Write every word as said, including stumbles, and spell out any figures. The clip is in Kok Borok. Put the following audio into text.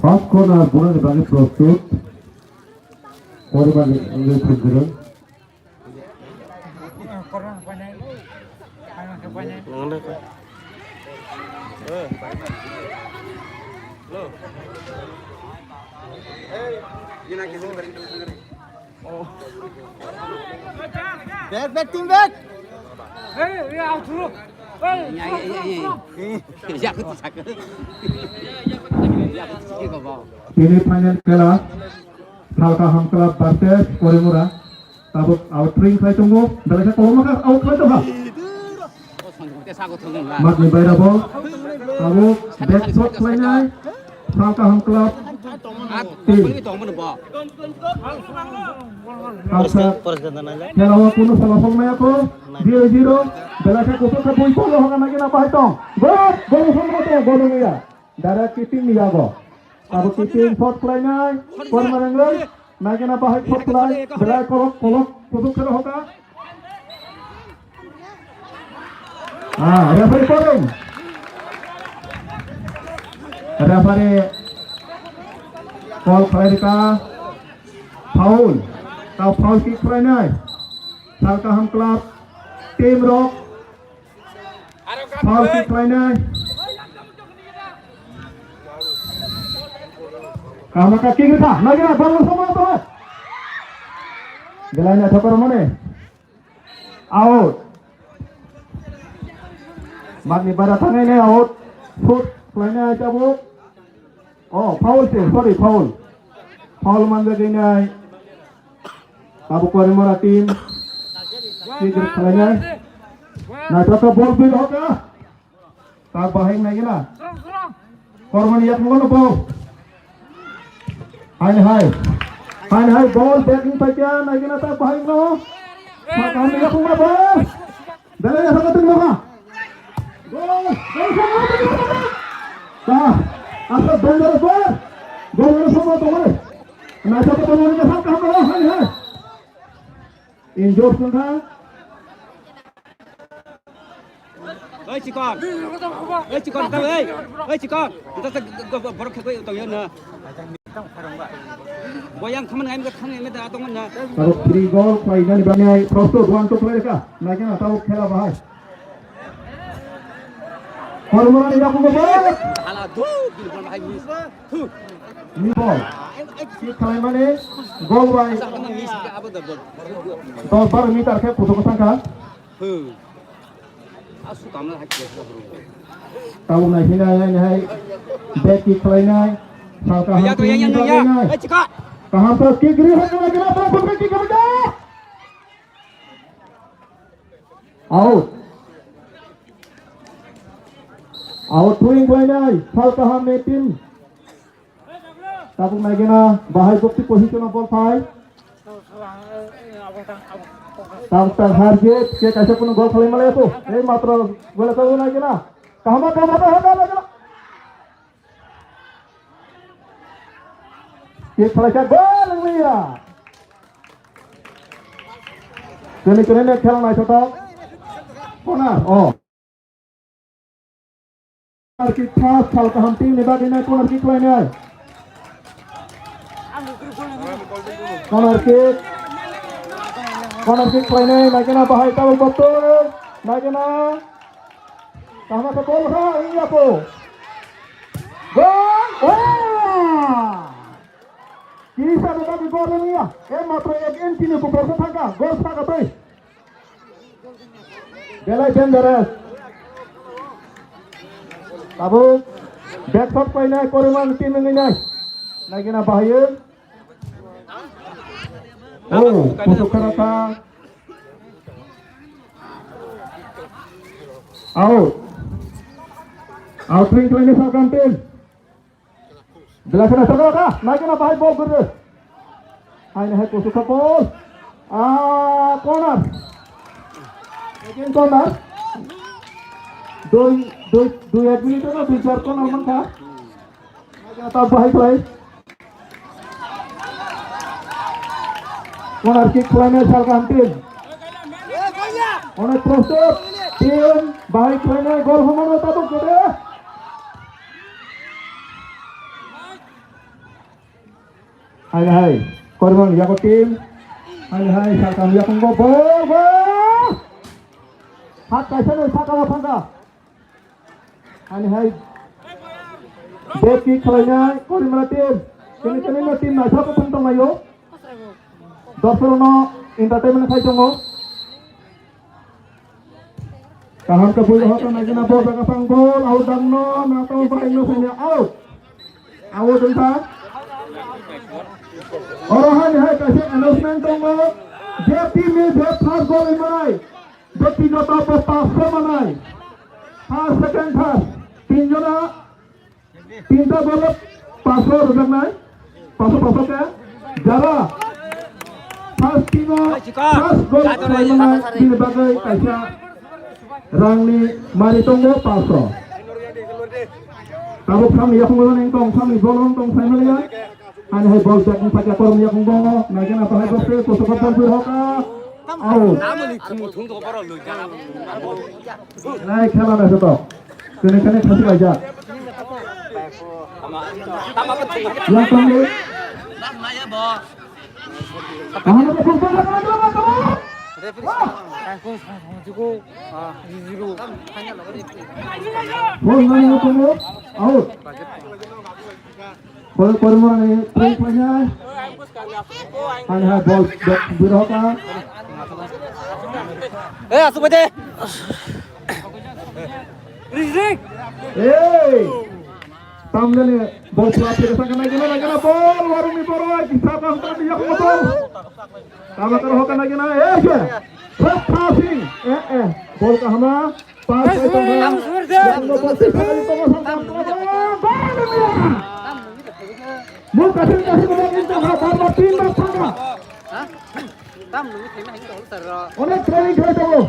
First corner, bunani bagwi prostut. Kormani wngwi thangkirung. Back, back, team back. Semi final khela, Salka Ham Club versus Korimura. Tabuk out ring khai tongo, belai khe koloma kha out khai tongkha. Matni baira ball. Tabuk back shot khlainai Salka Ham Club team. Salka khela o kunu phalafang maya kho. Zero zero. Belai khe kuthuk khe bui polo hoga nagina bahai tong. Gol, gol songma tong, gol wngya. Direct keeping ni yago. Tabuk keeping shot khlainai. Korma rengwi. Nagina bahai shot khlai. Belai kolok, kolok, kuthuk khe hoga. Ah, referee calling. Referee call khlai rika. Foul. Ta foul kick khlainai. Salka Ham Club team rok. Foul kick khlainai. Kaham khe kick rikha. Nagina ball no somo to. Belai na thokor mane. Out. Matni bara thangnai ne out. Shoot khlainai tabuk. Oh, foul se, sorry, foul. Foul manjak nai. Tabuk Korimura team. Kick khlainai. Naithotok ball bui hoka. Tak bahai nai gina. Kormani yak ngono ball. Hai hai. Hai hai ball back ni paikya nai gina tak bahai no. Sakam ni yak ngono ball. Belai ya sakam ni yak. Gol, gol, gol, gol, gol. Tah, asa dangerous player. Gol, gol, gol, gol, gol. Naithotok ball ni sak kaham, hai, hai. Injure wngkha. Oi, chikon. Oi, chikon, oi. Oi, chikon. Ito sa borok khakoi utang yun na. Boyang khaman ngai mi khaman ngai mi da tong na. Aro free goal khlainani bagwi prostut one two khlai rwkha. Naikhe na tabuk khela bahai. Kormorani yakungo ball. Hala du bil bal bahai miss. Thu. Ni ball. Kick khlaimani goal bai. Sa khaman miss khe abo da ball. Dos baro meter khe kuthuk thangkha. Thu. Tabuk naiphinai, hai, hai, back kick khlainai, salka hamtwi baginai. Kaham khe kick ri hai nai, kena pura pura kick khlainai. Out. Out throwing khlainai, salka hamni team. Tabuk naigena bahai bukti position o ball phai. Tang tang harjit ke kaisa kuno gol khalai malai to. Ei matro gol khalai naigena. Kahama kahama kahama naigena. Ke khalai ka gol liya. Kene kene ne khela nai to. Corner. Oh. Corner kick pass, sal kaham team ni bagwi nai corner kick khlainai. Corner kick. Corner kick khlainai, naikena bahai tabuk botol. Naikena. Kaham khe bol ha, iya po. Gol! Oh! Kisa ni bagwi gol wngya. E matro ek inch ni buphar khe thangkha. Gol saka twi. Belai dangerous. Tabuk back shot painai Korimani team wngwi nai. Naigena bahai. Oh, kutuk khe rwkha. Out. Out ring khlainai Salkam team. Belai kheno saka ka, naikhe na bahai ball gurre. Haino hai kusu kha ball. Ah, corner. Again corner. Dui, dui, dui ek minute no dui char corner mankha. Naikhe na ta bahai khlai. Corner kick khlainai Salkam team. Onek prostor team bahai khlainai gol humano tabuk gede. Hai hai, Korimani yago team. Hai hai, sakam yakung bo, bo, bo. Hat kaisa ni sakam thangka. Ani hai. Ball kick khlainai Korimani team. Kene kene no team naithok thang tonglaio. Dorsorno entertainment khai tongo. Kaham ke bui hoka nagina ball jaga pang ball out dangno na tong bai no sanya out. Out wngkha. Oro hani hai kaisa announcement tongo. Je team ni je first goal manai. Bektigoto bo paanch manai. First, second, third. Tin jona, tinta bolo paanch rwjaknai. Paanch, paanch khe. Jara first team o first goal khlaimanai bini bagwi kaisa rangni mari tongo paanch. Tabuk samni yakung tong, samni bolong tong saimaliya. Ani hai ball back ni sakya kormi yakung bongo, naikhe na bahai bose, kosok ball phi hoka. Out. Nai khela na joto. Kene kene khasi bai ja. Yang tong ni. Ahana ko football na na na. Ball na na ko. Out. Koi, koi, mani, koi, koi, ya. Hai, hai, ball, ball, biro ka. Eh, asuk aja. Ring, ring. Eh. Tamjani, ball pula pula sa kana gina, gina, ball, warung ni ball, kita kan tadi yang betul. Kalau kalau kana gina, eh, ya. First passing, eh, eh, ball kahama. Pass, pass, pass. Yang nomor tiga kali tengah sangkar. Mau kasih, kasih, kasih, kasih, kasih, kasih. Onek training khlai tongo.